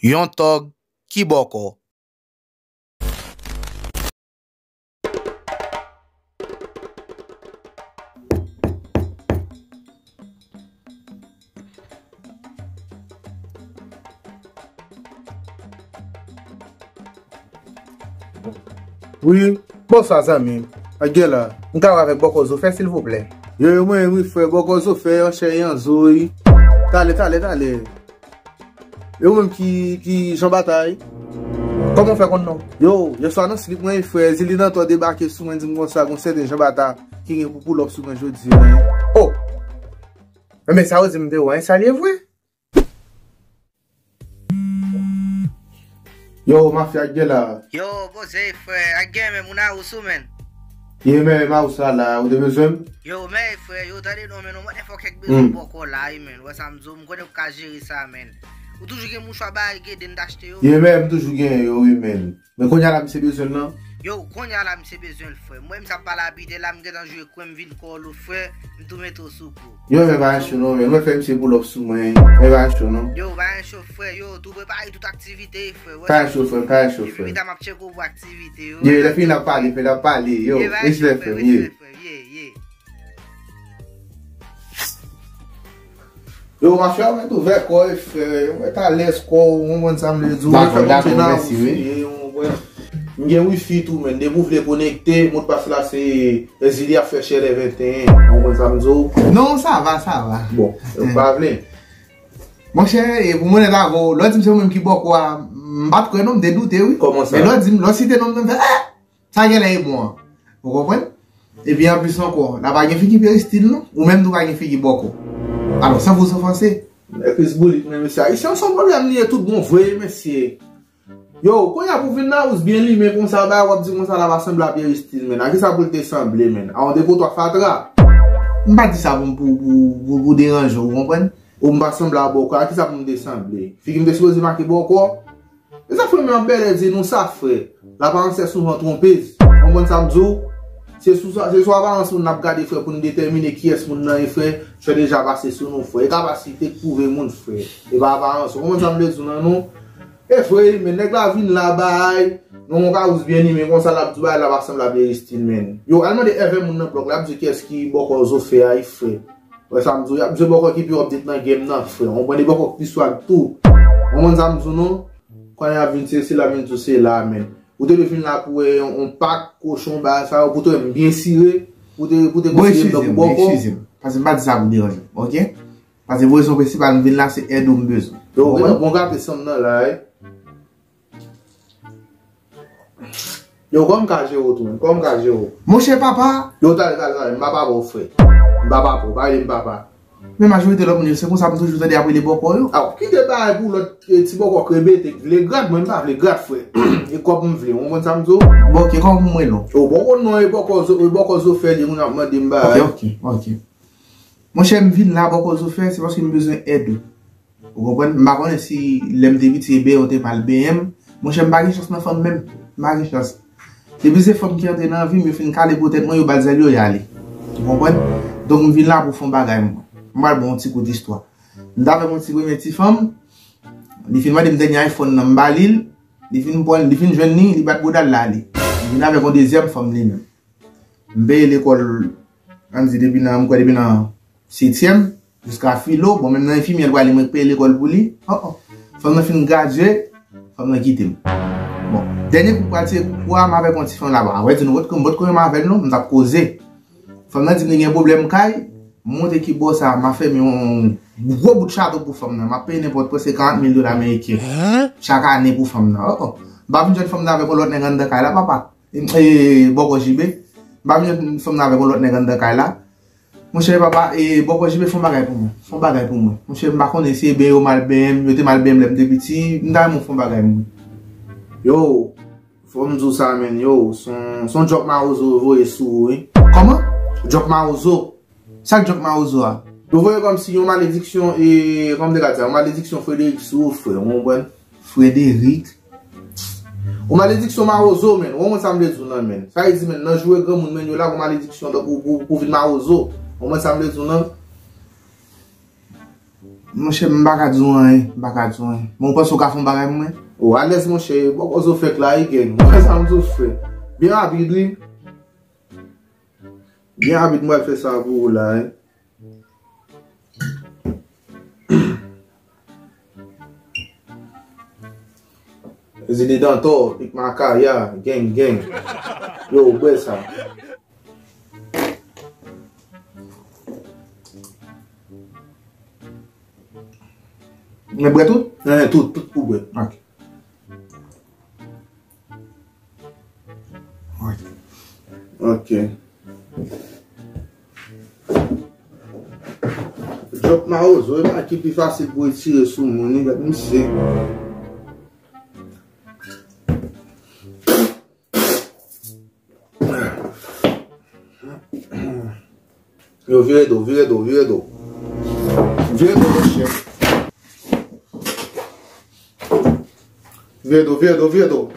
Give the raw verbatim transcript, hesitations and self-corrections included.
Yon tòg ki bòkò. Wi, bonswa zanmi m. Ak gen la, m ka avèk bòkò zo fè silvouplè? Yo, yo, mwen, wi, frè, bòkò zo fè, yon chè, yon zo, wi. Talè, talè, talè. Yo, menm ki, ki Jan Bata, wi. Kòman w fè konn non? Yo, yèswa nan slip mwen, frè, Zili nan tò debake sou mwen, di m konsa, gon sèten Jan Bata ki gen pou pull up sou mwen jodi a, wi. Oh! Enben, sa yo di m te wè, sa l ye vre? Yo, mafya, ak gen la. Yo, poze, frè, ak gen men moun a ou sou, men. Ye, men, ma ou sa la, ou te bezwen m? Yo, men, frè, yo, tande non, men, non, mwen fò kèk bezwen bòkò la, wi, men. Wè sa m di w, m konnen ou ka jere sa, men. Ou toujou gen mouchwa ba gede n t achte yo? Ye, men, m toujou gen yo, wi, men. Men kounye a la, misye bezwen l, non? Yo, kounye a la, misye bezwen l, frè. Mwen, m sa pale a Peter la, m gentan jwe kwen, m vin call ou, frè, m tou mete w sou kou. Yo, men pa yon cho non, men mwen fè misye pull up sou mwen. Men pa yon cho non. Yo, pa yon cho, frè, yo, tou prepare tout aktivite, frè. Pa yon cho, frè, pa yon cho, frè. Epi pita m ap tcheke w pou aktivite yo. Yo, lè fini n ap pale, frè, n ap pale, yo. Respè, frè, ye, ye. Yo, mafya, mwen tou vè kò, frè, mwen ta lès kò, ou konprann sa m vle di w. Dakò, dakò, mèsi, wi. M gen wifi tou, men, depi w vle konekte, modpas la se Ezili ap fè chèlè venteyen, ou konprann sa m di w? Non, sa va, sa va. Bon, ou pa vle. Monchè, e pou m onèt avè w, lè w di m se ou menm ki bòkò a, m pa t kwè non, m te doute, wi. Kòman sa? Men lè w di m, lè w site non m, m fè, eh! Sa genlè e bon an. Ou konprann? Epi anplis ankò, la pa gen figi peristil non. Ou menm tou pa gen figi bòkò. Alò, san vous offenser. Nèg Chris Boulit, men mesye, Ayisyen se yon pwoblèm li ye tout bon vre, mesye. Yo, kounye a pou vin la, ou byen limen konsa, bagay w ap di konsa la pa sanble a peristil, men. A kisa pou l te sanble, men? A yon depotwa fatra? M pa di sa pou, pou, pou, pou, pou deranje w, ou konprann? Ou m pa sanble a bòkò, a kisa pou m te sanble? Figi m te sipoze make bòkò? E sa frè m yo ap bèlè di nou sa, frè. Laparans è souvan tronpez. Ou konprann sa m di w? Se sou sa, se sou aparans moun n ap gade, frè, pou n detèmine kiyès moun nan ye, frè. Chè deja pase sou nou, frè. E kapasite k pwouve moun, frè. E pa aparans. Ou konprann sa m vle di w nan nou? E frè, men nèg la vin la bay. Non, yon kawous byen limen konsa, l ap di w bagay la pa sanble a peristil, men. Yo, al mande èvè moun nan blòk la, ap di kiyès ki bòkò zo fè a, frè. Wè sa m di w, y ap jwe bòkò ki pi update nan game nan, frè. Ou konprann, e bòkò ki pi swag tou. Ou konprann sa m di w, non? Kounye a vin se, se la vin di w se la, men. Ou te dwe vin la pou wè yon, yon pak, kochon, bagay sa yo, pou te wè m byen sire, pou te, pou te konsidere m tankou bòkò. Bon, eskize m, eskize m. Paske m pa di sa pou deranje w, oke? Paske rezon prensipal m vin la, se èd ou m bezwen. Yo, bon, gate sanm nan la, wi. Yo, kòman m ka jere w tou, menm? Kòman m ka jere w? Monchè papa! Yo, talè, talè, talè, m pa papa w, frè. M pa papa w, pa rele m papa. Men majorite lòt moun yo, se konsa m toujou tande ap rele bòkò yo. A, w kite bagay pou lòt, eh, ti bòkò krebe, te vle grad, mwen m pa vle grad, frè. E kòb m vle, ou konprann sa m di w? Bon, oke, kòman pou m rele w? Yo, bon, ou non, e bòkò zo, e bòkò zo fè li, moun ap mande m bagay. Oke, oke, oke. Monchè, m vin la, bòkò zo fè, se paske m bezwen èd ou. Ou konprann? M pa konnen si lè m te piti, e benyen yo te pral benyen m. Monchè, m pa gen chans nan fanm menm. M pa gen chans. Depi se fanm ki antre nan vi m, yo fin kale po tèt mwen, yo ba l zèl yo, y ale. Ou konprann? Donk, m vin la pou fè yon bagay, mwen. M pral ba w yon ti kout istwa. M t avèk yon ti premye ti fanm, li fin mande m dènye iPhone nan, m ba li l, li fin pran, li fin jwenn li, li bat bouda l, l ale. Li vin avèk yon dezyèm fanm li menm. M peye lekòl, ann di depi nan, m kwè depi nan setyèm, jiska filo. Bon, menm nan enfimyè, l pral li mwen k peye lekòl pou li. Oh, oh. Fanm nan fin gradye, fanm nan kite m. Bon, dènye kou pral tire kou a, m avèk yon ti fanm laba. Wè, di nou, m potko renmen avè l non, m t ap koze. Fanm nan di m li gen pwoblèm kay, m montre ki bò sa, m ap fèmen yon gwo bout chato pou fanm nan. M ap peye nenpòt prèske karant mil dola ameriken chak ane pou fanm nan. Oh, oh. M pa vin jwenn fanm nan avèk yon lòt nèg anndan kay la, papa. E, e, bòkò Jibe. M pa vin jwenn fanm nan avèk yon lòt nèg anndan kay la. Monchè, papa, e, bòkò Jibe, fè yon bagay pou mwen. Fè yon bagay pou mwen. Monchè, m pa konnen si e benyen yo mal benyen m, yo te mal benyen m lè m te piti. M ta renmen w fè yon bagay pou mwen. Yo, fò m di w sa, menn, yo, se yon, se yon djòk mawozo yo voye sou ou, wi. Kòman? Djòk mawozo. Sa k djòk mawozo a? Yo voye kòmsi yon malediksyon, e, kòman m te ka di sa? Yon malediksyon Frederick sou ou, frè, ou konprann? Frederick. Yon malediksyon mawozo, menn. Ou konprann sa m vle di w nan, menn. Sa vle di, menn, nan joure granmoun, menn, yo la yon malediksyon tankou pou, pou vin mawozo. Ou konprann sa m vle di w nan? Monchè, m pa ka di w anyen, m pa ka di w anyen. Bon, ou panse w ka fè yon bagay pou mwen? O, alèz, monchè, bòkò zo fèk la, wi, gang. Ou wè sa m di w, frè? Byen rapid, wi. Byen rapid, m pral fè sa pou ou la, wi. Zili Dantò, Big Makaya, gang, gang. Yo, ou bwè sa. Men bwè tout? Hein, tout, tout pou bwè. Ok. Ok. Djòb mawozo, e pa ki pi fasil pou retire sou moun, wi, gad misye. Yo, vire do, vire do, vire do. Vire do, monchè. Vire do, vire do, vire do.